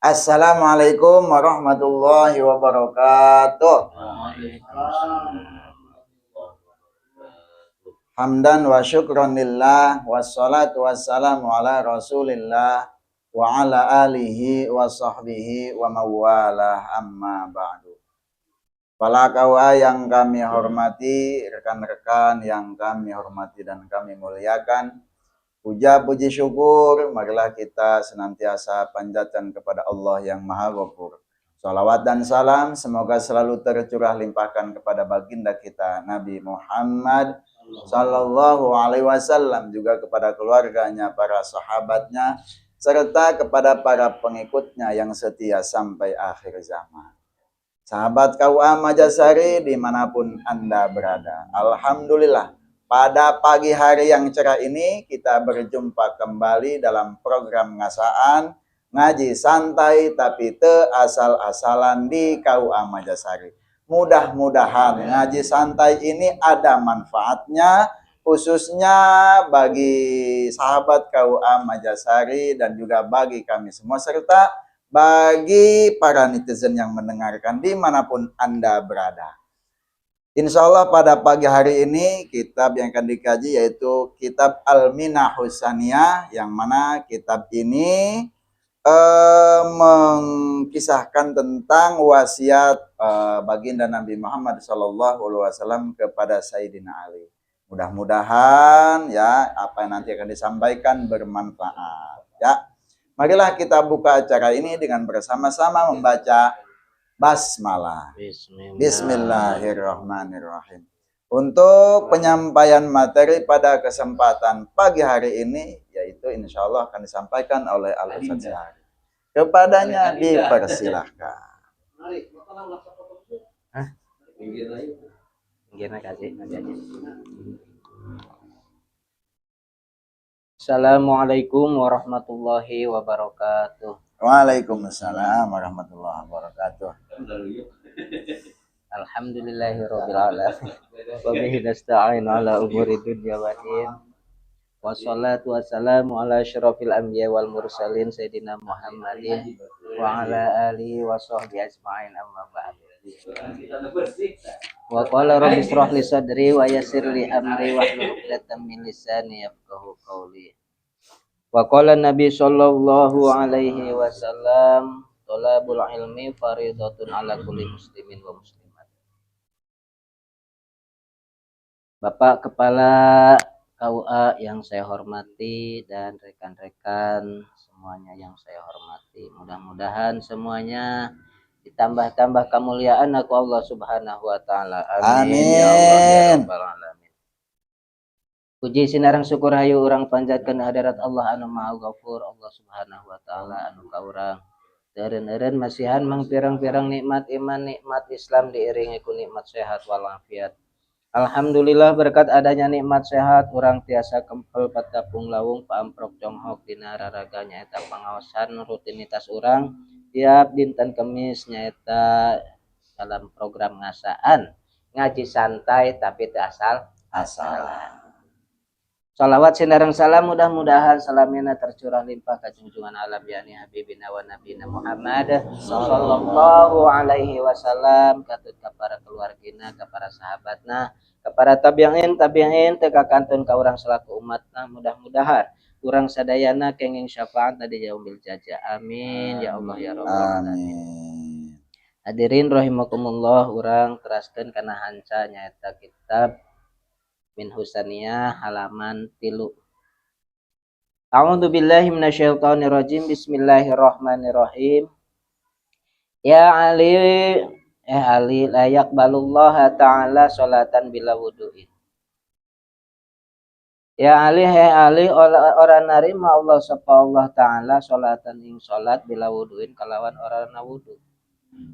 Assalamualaikum warahmatullahi wabarakatuh. Waalaikumsalam. Hamdan wa syukran lillah, wassalatu wassalamu ala rasulillah wa ala alihi wa sahbihi wa mawalah, amma ba'du. Kepala KUA yang kami hormati, rekan-rekan yang kami hormati dan kami muliakan, puja puji syukur marilah kita senantiasa panjatkan kepada Allah yang Maha Ghafur. Salawat dan salam semoga selalu tercurah limpahkan kepada baginda kita Nabi Muhammad Sallallahu Alaihi Wasallam, juga kepada keluarganya, para sahabatnya, serta kepada para pengikutnya yang setia sampai akhir zaman. Sahabat KUA Majasari dimanapun Anda berada, alhamdulillah pada pagi hari yang cerah ini kita berjumpa kembali dalam program Ngasaan, ngaji santai tapi teu asal-asalan di KUA Majasari. Mudah-mudahan ngaji santai ini ada manfaatnya, khususnya bagi sahabat KUA Majasari dan juga bagi kami semua serta bagi para netizen yang mendengarkan dimanapun Anda berada. Insya Allah pada pagi hari ini kitab yang akan dikaji yaitu kitab Al-Minahus Saniyah, yang mana kitab ini mengkisahkan tentang wasiat baginda Nabi Muhammad SAW kepada Sayyidina Ali. Mudah-mudahan ya apa yang nanti akan disampaikan bermanfaat. Ya, marilah kita buka acara ini dengan bersama-sama membaca basmalah. Bismillah. Bismillahirrahmanirrahim. Untuk penyampaian materi pada kesempatan pagi hari ini, yaitu insya Allah akan disampaikan oleh Al Ustaz Syahri. Kepadanya dipersilahkan. Hah? Pinggirnya kasih nanti aja. Assalamualaikum warahmatullahi wabarakatuh. Waalaikumsalam warahmatullahi wabarakatuh. Alhamdulillahirabbil alamin. Wa bihi nasta'in ala umuri dunya waddin. Wassalatu wassalamu ala asyrafil anbiya wal mursalin sayyidina Muhammadin wa ala alihi wa sahbihi ajma'in, amma ba'du. Wa qala rabbi israh li sadri wa yassir li amri wahlul 'uqdatam min lisani yafqahu qawli. Wa qala Nabi sallallahu alaihi wasallam, talabul ilmi faridatun ala kulli muslimin wa muslimat. Bapak Kepala KUA yang saya hormati dan rekan-rekan semuanya yang saya hormati. Mudah-mudahan semuanya ditambah-tambah kemuliaan ku Allah Subhanahu wa taala. Amin. Ya Allah ya Amin. Rabbal alamin. Puji sinareng syukur hayu urang panjatkeun hadirat Allah anu Maha Ghafur, Allah Subhanahu wa taala, anu ka urang eureun-eureun masihan mangpirang-pirang nikmat iman, nikmat Islam, diiringi ku nikmat sehat walafiat. Alhamdulillah, berkat adanya nikmat sehat urang tiasa kempel patapung lawung paamprok conghok dina raraga, nyaeta pangaosan rutinitas urang tiap dinten Kemis, nyaeta dalam program Ngasaan, ngaji santai tapi teu asal Asalan. Salawat sinareng salam mudah-mudahan salamina tercurah limpah ka junjungan alam, yakni Habibina wa Nabina Muhammad sallallahu alaihi wasallam, katut ka para keluargina, ka para sahabatna, ka para tabi'in tabi'in, teu kakantun ka urang selaku umatna. Mudah-mudahan urang sadayana kenging syafaat di yaumil jaza. Amin ya Allah ya rabbal alamin. Amin. Hadirin rahimakumullah, urang teraskeun kana hanca, nyaeta kitab Minhus Saniyah halaman 3. A'udzu billahi minasyaitonir rajim. Bismillahirrahmanirrahim. Ya Ali, eh Ali, la yaqbalullaha ta'ala salatan bila wudu'in. Ya Ali, he Ali, ora narima Allah sapa Allah taala salatan ing salat bila wudu'in kalawan ora na wudu.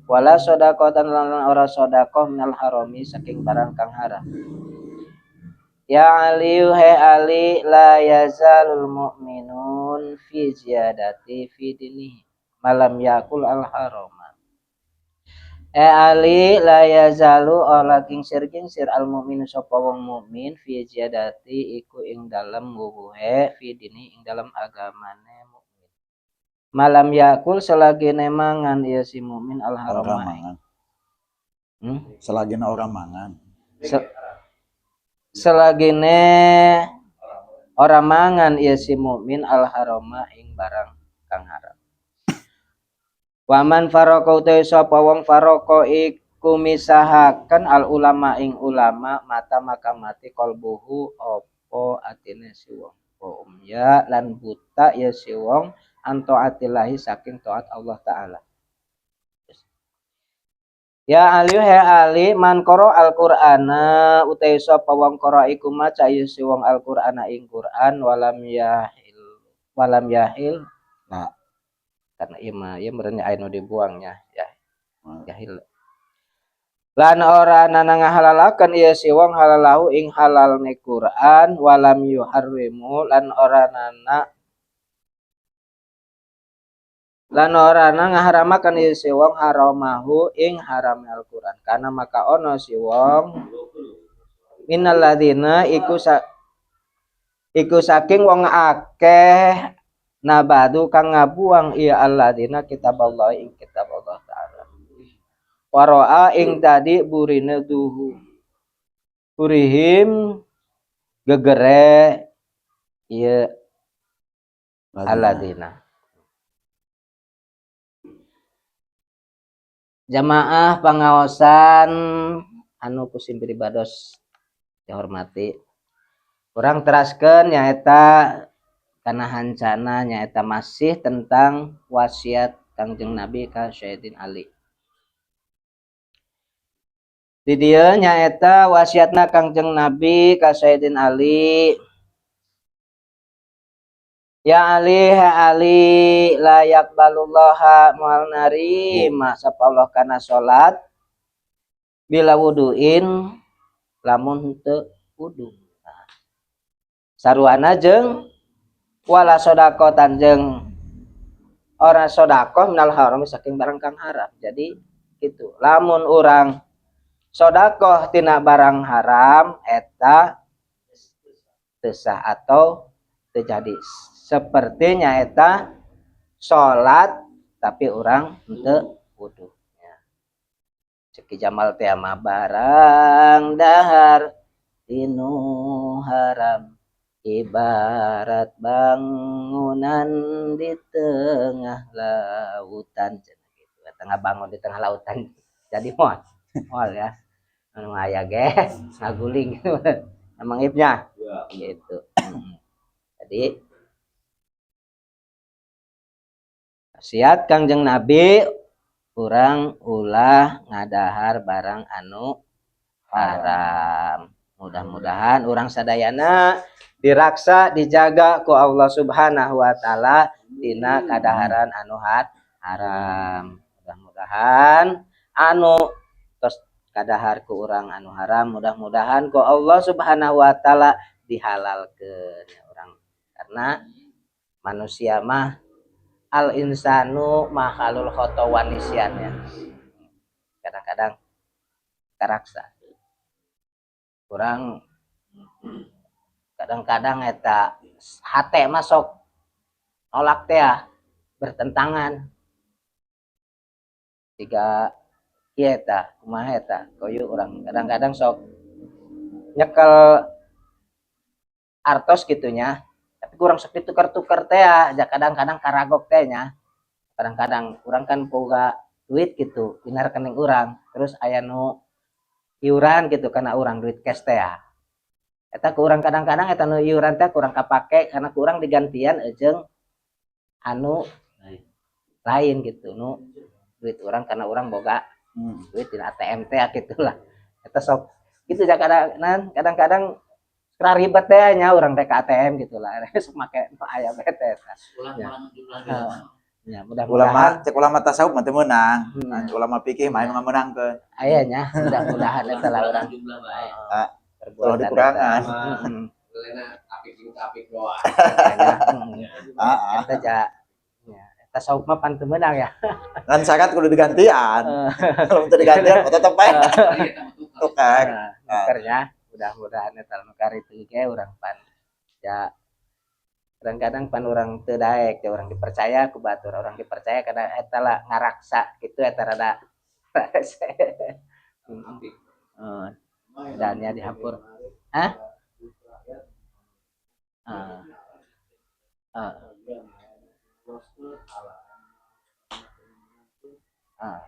Wala sedekatan lan ora sedekah minal harami saking barang kang haram. Ya Ali, he Ali, la yazalul mu'minun fi ziyadati fi dinihi malam yakul al harama. Eh Ali, la yazalu ora kingsir-kingsir al mukminu sapa wong mukmin fi ziyadati iku ing dalem wuwuhe fi dini ing dalem agamane mukmin. Malam yakul selagi mangan ieu si mukmin al Ora harama. mangan. Hmm? Selagi ora mangan. Selagine ora mangan ieu si mukmin al harama ing barang kang haram. Waman faraka utawi sapa wong faraka iku misahaken al ulama ing ulama mata maka mati qalbuhu apa atine si wong. Wa umya lan buta ya si wong an taatillahi saking taat Allah taala. Ya Ali, he Ali, man qara al-Qur'ana utawi sapa wong qara iku maca ya si wong al-Qur'ana ing Qur'an walam yahil, walam yahil. Nah. Karena ieu mah ieu meureun aya nu dibuangnya ya. Yahil. Lan ora nana ngahalalaken ieu si wong halalahu ing halalne Qur'an walam yuharrimu lan ora nana ngaharamaken ieu si wong haramahu ing harame Al-Qur'an, karena maka ono si wong minalladzina iku saking wong akeh nabadu kang ngabuang ieu alladzina kitaballah ing kitab Allah taala waroa ing tadi burine duhu burihim gegere ieu alladzina. Jamaah pangaosan anu kusim pribados dihormati, urang teraskeun nyaeta kana hancana nyaeta masih tentang wasiat Kangjeng Nabi ka Sayyidina Ali. Di dieu nyaeta wasiatna Kangjeng Nabi ka Sayyidina Ali. Ya Ali, ha Ali, la yaqbalullaha moal narima sapa Allah kana salat bila wuduin lamun teu wudu. Nah, saruana jeung wala sedekah jeung ora sedekah minal haram saking barang kang haram. Jadi gitu, lamun urang sedekah tina barang haram eta teu sah atau terjadi. Sepertinya eta salat tapi urang henteu wudu. Ya. Ceki Jamal teh mah barang dahar tinu haram ibarat bangunan di tengah lautan. Cenah gitu. Tengah bangun di tengah lautan. Jadi moal. Moal ya. Anu aya ge ngaguling. Emang ipnya? Ya. Gitu. Jadi wasiat Kangjeng Nabi urang ulah ngadahar barang anu haram. Mudah-mudahan urang sadayana diraksa dijaga ku Allah Subhanahu wa taala dina kadaharan anu haram. Mudah-mudahan anu tos kadahar ku urang anu haram mudah-mudahan ku Allah Subhanahu wa taala dihalalkeun ya urang. Karena manusia mah al insanu mahalul khoto wan nisyan ya. Kadang-kadang karaksa. Kurang kadang-kadang eta hate masuk nolak teh ya, bertentangan. Tiga kieu eta kumaha eta koyo urang kadang-kadang sok nyekel artos gitunya tapi kurang sok ditukar-tukar teh ya, kadang-kadang karagok teh nya. Kadang-kadang urang kan boga duit gitu dina rekening urang terus aya nu iuran gitu karena urang duit cash teh ya. Eta ku urang kadang-kadang eta nu iuran teh kurang kapake karena kurang digantian jeung anu lain gitu nu duit urang karena urang boga duit dina ATM teh gitulah. Eta sok gitu ya kadang-kadang ribet teh nya urang teh ke ATM gitu lah. Sok make nu aya teh eta. Ulang-ulang jumlah. Ya, mudah-mudahan Ulama cek ulama tasawuf mah teu meunang. Nah, ulama fikih mah anu ngamenangkeun. Aya nya, mudah-mudahan eta lah urang. Jumlah bae. Ah, Perbuatan kalau dikurangan. eta. Lena apik jeung apik doang. Ah, ah. Eta ja. Ya, tasawuf mah pan teu meunang ya. Kan syarat kudu digantian. Kalau teu digantian mah tetep bae tukar. Nah, nukernya mudah-mudahan eta nukar itu ge urang pan ya. Kadang-kadang pan urang teu daek teh, urang dipercaya ku batur, orang dipercaya kadang eta lah ngaraksa gitu, eta rada rese. Oh, dan ya dihapur. Hah? Ah. Ah. Ah. Ah.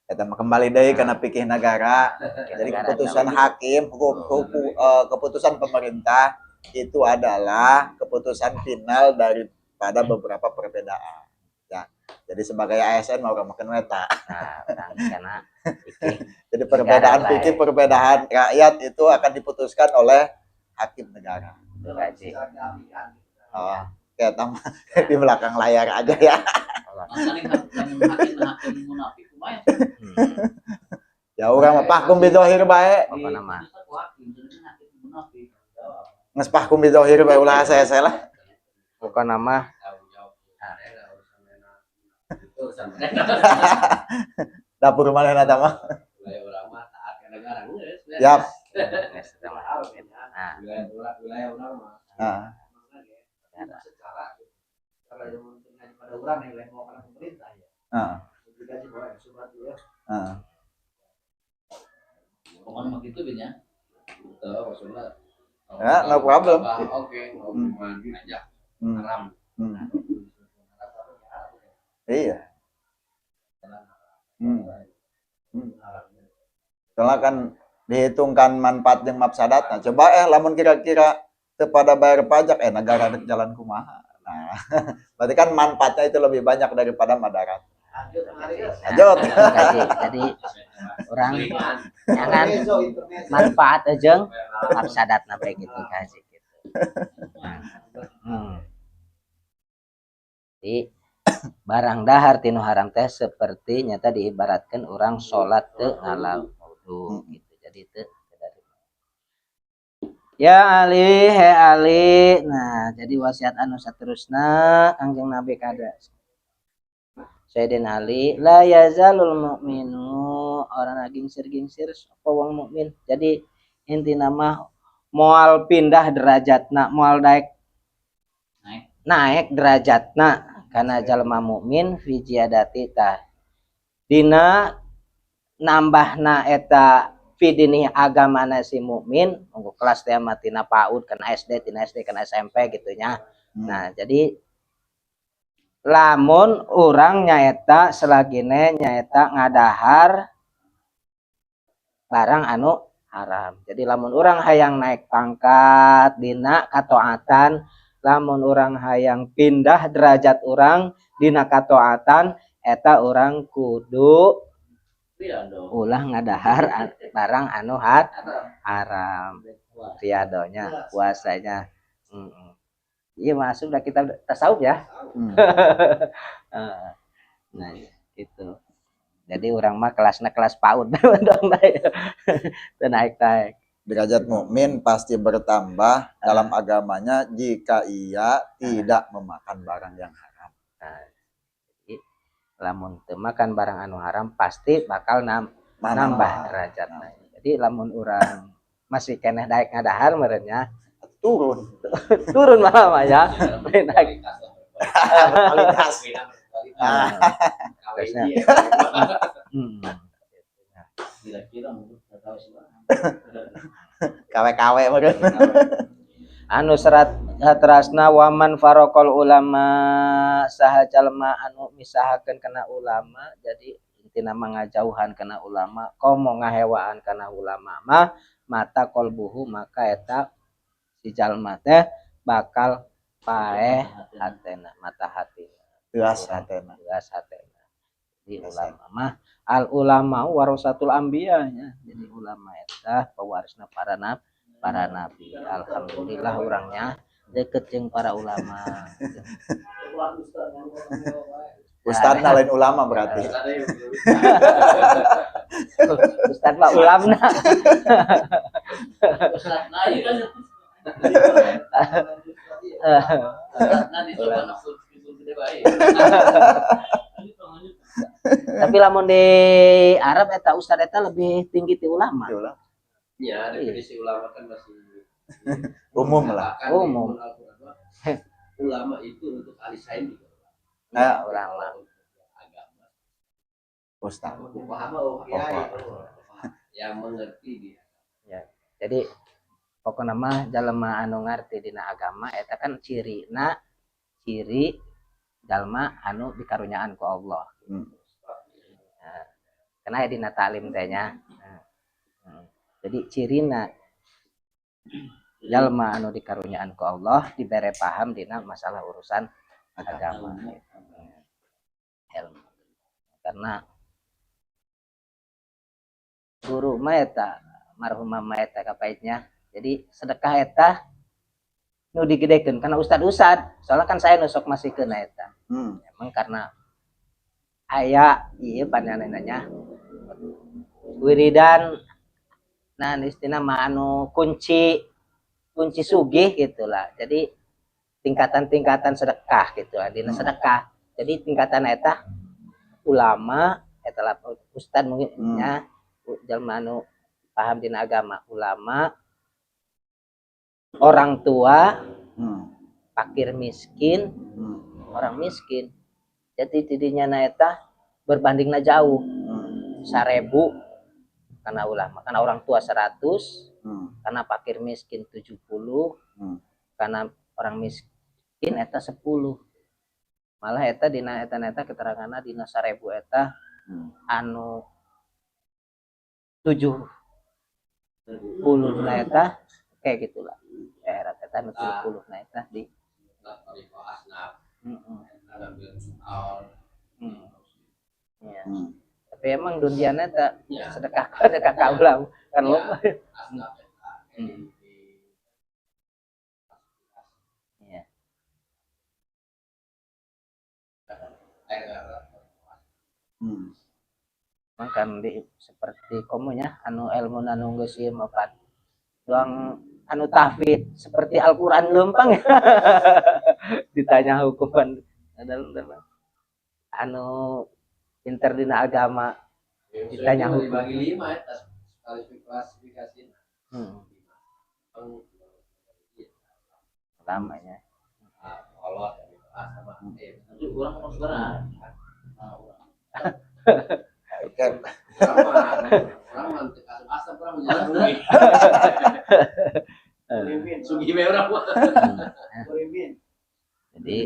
Eta mah kembali deui kana fikih negara. Jadi keputusan hakim, hukum, hukum, keputusan pemerintah itu adalah keputusan final daripada beberapa perbedaan. Ya. Jadi sebagai ASN mau makan eta. Nah, urang kana fikih. Jadi perbedaan negara fikih, bae. Perbedaan rakyat itu akan diputuskan oleh hakim negara. Gaji. Oh, kayak di belakang layar aja ya. Makanya hakim hakim munafik kumaha? Ya urang mah fahkum bidzohir bae. Apa nama? Geus fahkum bidzohir bae, ulah hese lah. Bukan nama. Itu urusan Dapur manehna eta mah. Wilayah urang mah taat ka negara geus. Yap. Geus eta mah. Nah, Wilayah urang, wilayah urang mah. Nah, Secara cara yang menguntungkan pada orang yang lain mau karena pemerintah ya. Dikaji bahwa ya surat ya. Pokoknya mah gitu bin ya. Betul, maksudnya. Ya, no problem. Oke, aja haram. Iya. Soalnya kan dihitungkan manfaat jeung mafsadat. Nah, coba lamun kira-kira teu pada bayar pajak, negara rek jalan kumaha. Nah, berarti kan manfaatnya itu lebih banyak daripada madarat. Lanjut mari ya. Lanjut. Gaji. Jadi urang jangan manfaat jeung mafsadatna bae gitu gaji gitu. Nah. Jadi barang dahar ti nu haram teh seperti nyata diibaratkan orang salat teu ngalap wudu gitu. Jadi teu dari Ya Ali, he Ali. Nah, jadi wasiat anu saterusna Kangjeng Nabi kada Sayyidina Ali, la yazalul mu'minu, ora gingsir-gingsir sapa wong mukmin. Jadi intina mah moal pindah derajatna, moal daek Naik. Naik derajatna karena jalma mukmin fi ziyadati tah dina nambahna eta fi dini agamana si mukmin, monggo kelas teh mah tina PAUD kana SD, tina SD kana SMP gitu nya. Nah, jadi lamun urang nyaeta selagine nyaeta ngadahar barang anu haram. Jadi lamun urang hayang naik pangkat dina kataatan, lamun urang hayang pindah derajat urang dina kataatan, eta urang kudu ulah ngadahar barang anu haram. Riadonya, puasanya. Iya masuk udah kita tasawuf ya. Nah, itu. Jadi urang mah kelasnya kelas PAUD dong, naik naik. Derajat mukmin pasti bertambah dalam agamanya jika ia tidak memakan barang yang haram. Nah, jadi lamun teu makan barang anu haram pasti bakal nambah derajatna. Jadi lamun urang masih keneh daek ngadahar meureun nya Turun. Turun malah mah ya. Naik. Kualitas. Ah. Terusnya. Kira-kira mungkin tahu sih. KW-KW meureun. Anu serat saterasna, waman faraqal ulama, saha jalma anu misahakeun kana ulama. Jadi intina mah ngajauhan kana ulama, komo ngahewaan kana ulama mah, mata qalbuhu, maka eta si jalma teh bakal paeh hatena, mata hatina. Teas hatena. Teas hatena. Jadi ulama mah, al ulama warasatul anbiya nya. Jadi ulama eta pewarisna para nabi. Alhamdulillah orangnya deket jeung para ulama. Ustadz lain ulama berarti. Ustadz mah ulamna. Ustadz nah iya. Ustadz nah di coba. Baik. Tapi lamun di Arab eta ustad eta lebih tinggi ti ulama. Itulah. Ya, definisi ulama kan masih Umum lah. Bahkan Umum. di Al-Quran mah, ulama itu untuk ahli sains juga. Nah. Ulama. Kalau untuk agama, Ustaz. paham, oh, kiai, yang mengerti dia. Jadi pokoknya mah jalma anu ngarti dina agama eta kan cirina ciri jalma anu dikarunyaan ku Allah. Nah, karena aya dina taklim teh nya. Nah, Jadi cirina jalma anu dikarunyaan ku Allah dibere paham dina masalah urusan agama. Ilmu. Karena guru mah eta marhum mama eta kapaitnya. Jadi sedekah eta nu digedekeun karena ustad-ustad. Soalnya kan saya nu sok masihkeun eta. Emang karena aya ieu panyananya wiridan, nah istilah mah anu kunci kunci sugih gitulah. Jadi tingkatan-tingkatan sedekah gitu lah, dina sedekah. Jadi tingkatan eta ulama eta lah ustad mungkin nya jalma anu paham dina agama, ulama, orang tua, fakir miskin, orang miskin. Jadi tidinya na eta berbandingna jauh. 1000 karena ulama, karena orang tua 100, karena fakir miskin 70, karena orang miskin eta 10. Malah eta dina eta eta keteranganna dina 1000 eta anu 70 na eta kayak gitulah. Akhirat eta anu 70 na eta di Ya. Tapi emang duniana eta sedekah sedekah ka ulama kan lo. Ya. Emang kan di seperti komonya anu ilmu anu geus ieu mah pan. Doang anu tahfidz seperti Al-Qur'an leumpang ya. Ditanya hukuman dalam anu pinter dina agama ditanya hukum. Dibagi lima ya klasifikasi. Lamanya. Allah sama Itu urang mau sekarang. Nah, urang. Kan orang mah teu asup urang mah sugih. Sugih we urang mah. Jadi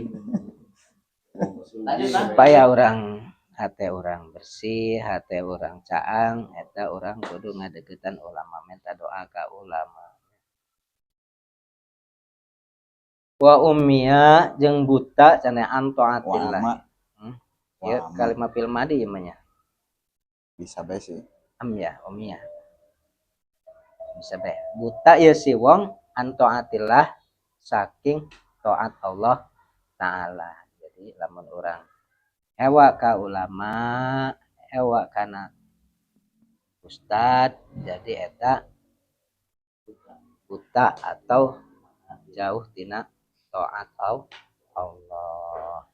Lanjut, Bang. supaya orang hati orang bersih, hati orang caang, eta orang kudu ngadeukeutan ulama, minta doa ka ulama. Wa ummiya jeung buta cenah an taatillah. Wa Ya, ama. Kalimat fil madi ieu mah nya. Bisa bae sih. Am ya, ummiya. Bisa bae. Buta ieu si wong an taatillah saking taat Allah taala. Jadi lamun urang hewa ka ulama, hewa kana ustad, jadi eta buta atau jauh tina taat Allah.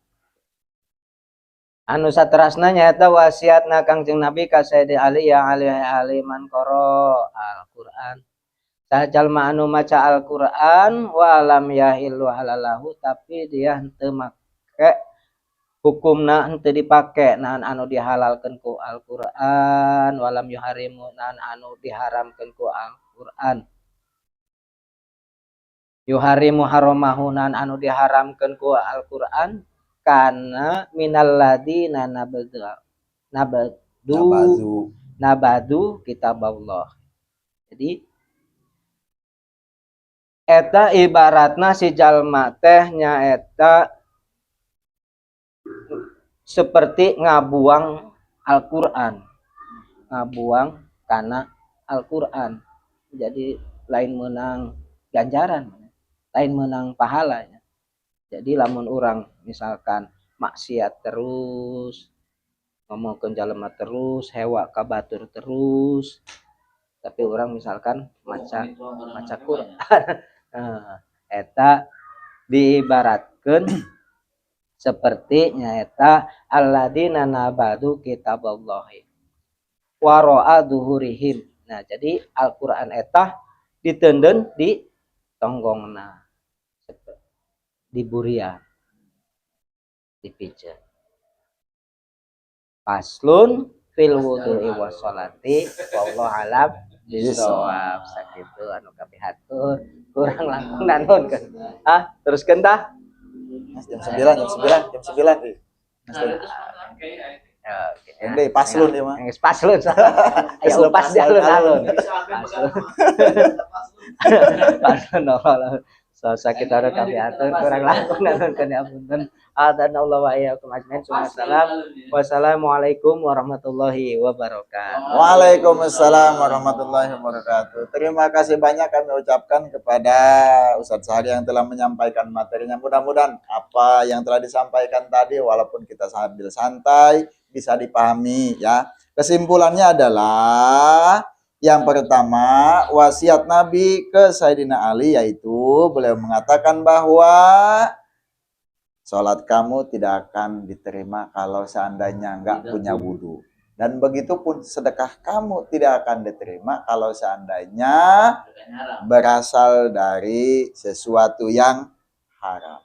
Anu saterasna nyaeta wasiatna Kangjeng Nabi ka Sayyidi Ali, ya Ali, ya Ali, man qara Al-Qur'an. Saha jalma anu maca Al-Qur'an wa lam yahillu halalahu, tapi dia henteu make hukumna, henteu dipake naon anu dihalalkeun ku Al-Qur'an, walam yuharimu naon anu diharamkeun ku Al-Qur'an, yuharimu haramahu naon anu diharamkeun ku Al-Qur'an, kana minal ladina nabadu nabadu Nabadu. Nabadu kitab Allah. Jadi eta ibaratna si jalma teh nyaeta seperti ngabuang Al-Qur'an, ngabuang kana Al-Qur'an. Jadi lain menang ganjaran, lain menang pahalanya. Jadi lamun urang misalkan maksiat terus, ngomongkeun jalema terus, hewa ka batur terus, tapi orang misalkan maca maca Quran, eta diibaratkeun Seperti nyaeta alladzina nabadzu kitaballahi wara'a dzuhurihim. Nah, jadi Al-Qur'an eta diteundeun di tonggongna, di burian, dipiceun. Faslun fil wudu'i was sholati, wallahu alam bisawab. Sakitu anu kapihatur, kurang langkung nuhun. Ah, teruskeun tah. Mas, jam 9, jam 9, jam 9. Ih. Mas, Oke. Ende paslon ya mah. Geus paslon. Aya upas di alun-alun. Paslon Allah. So sakitu anu kapihatur, kurang langkung nuhun apunten. A'adzanallah wa iyyakum ajmain. Wassalam. Wassalamualaikum warahmatullahi wabarakatuh. Waalaikumsalam warahmatullahi wabarakatuh. Terima kasih banyak kami ucapkan kepada Ustadz Sahari yang telah menyampaikan materinya. Mudah-mudahan apa yang telah disampaikan tadi, walaupun kita sambil santai, bisa dipahami ya. Kesimpulannya adalah yang pertama, wasiat Nabi ke Sayyidina Ali, yaitu beliau mengatakan bahwa sholat kamu tidak akan diterima kalau seandainya nggak punya wudhu. Dan begitu pun sedekah kamu tidak akan diterima kalau seandainya berasal dari sesuatu yang haram.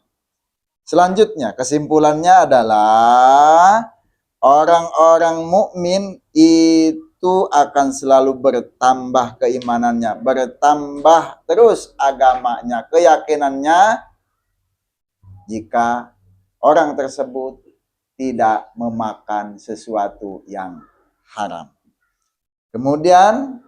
Selanjutnya, kesimpulannya adalah orang-orang mukmin itu akan selalu bertambah keimanannya, bertambah terus agamanya, keyakinannya jika orang tersebut tidak memakan sesuatu yang haram. Kemudian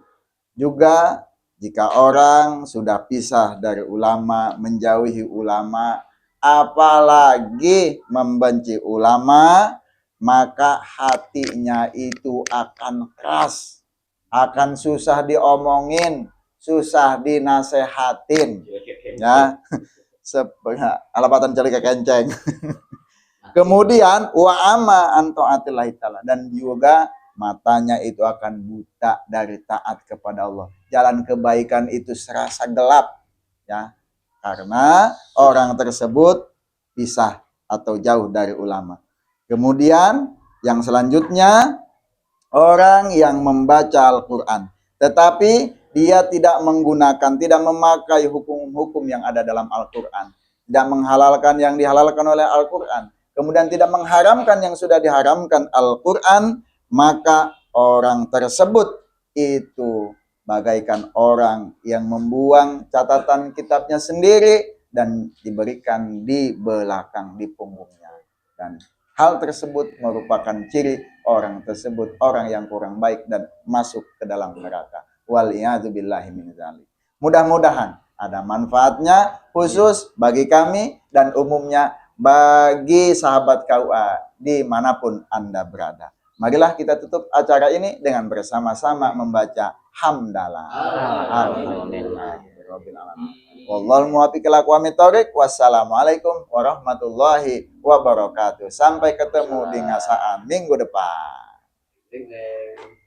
juga jika orang sudah pisah dari ulama, menjauhi ulama, apalagi membenci ulama, maka hatinya itu akan keras, akan susah diomongin, susah dinasehatin. Ya. Alapatan cari kekenceng. Kemudian wa ama an taatillahi ta'ala, dan juga matanya itu akan buta dari taat kepada Allah. Jalan kebaikan itu serasa gelap ya, karena orang tersebut pisah atau jauh dari ulama. Kemudian yang selanjutnya, orang yang membaca Al-Quran tetapi dia tidak menggunakan, tidak memakai hukum-hukum yang ada dalam Al-Quran, tidak menghalalkan yang dihalalkan oleh Al-Quran, kemudian tidak mengharamkan yang sudah diharamkan Al-Quran, maka orang tersebut itu bagaikan orang yang membuang catatan kitabnya sendiri dan diberikan di belakang, di punggungnya. Dan hal tersebut merupakan ciri orang tersebut orang yang kurang baik dan masuk ke dalam neraka. Waliyadzubillahi min dzalik. Mudah-mudahan ada manfaatnya khusus bagi kami dan umumnya bagi sahabat KUA dimanapun Anda berada. Marilah kita tutup acara ini dengan bersama-sama membaca hamdalah. Alhamdulillahirabbil alamin. Wallahul muwaffiq ila aqwamit thoriq. Wassalamualaikum warahmatullahi wabarakatuh. Sampai ketemu di ngasaan minggu depan. Ding, ding.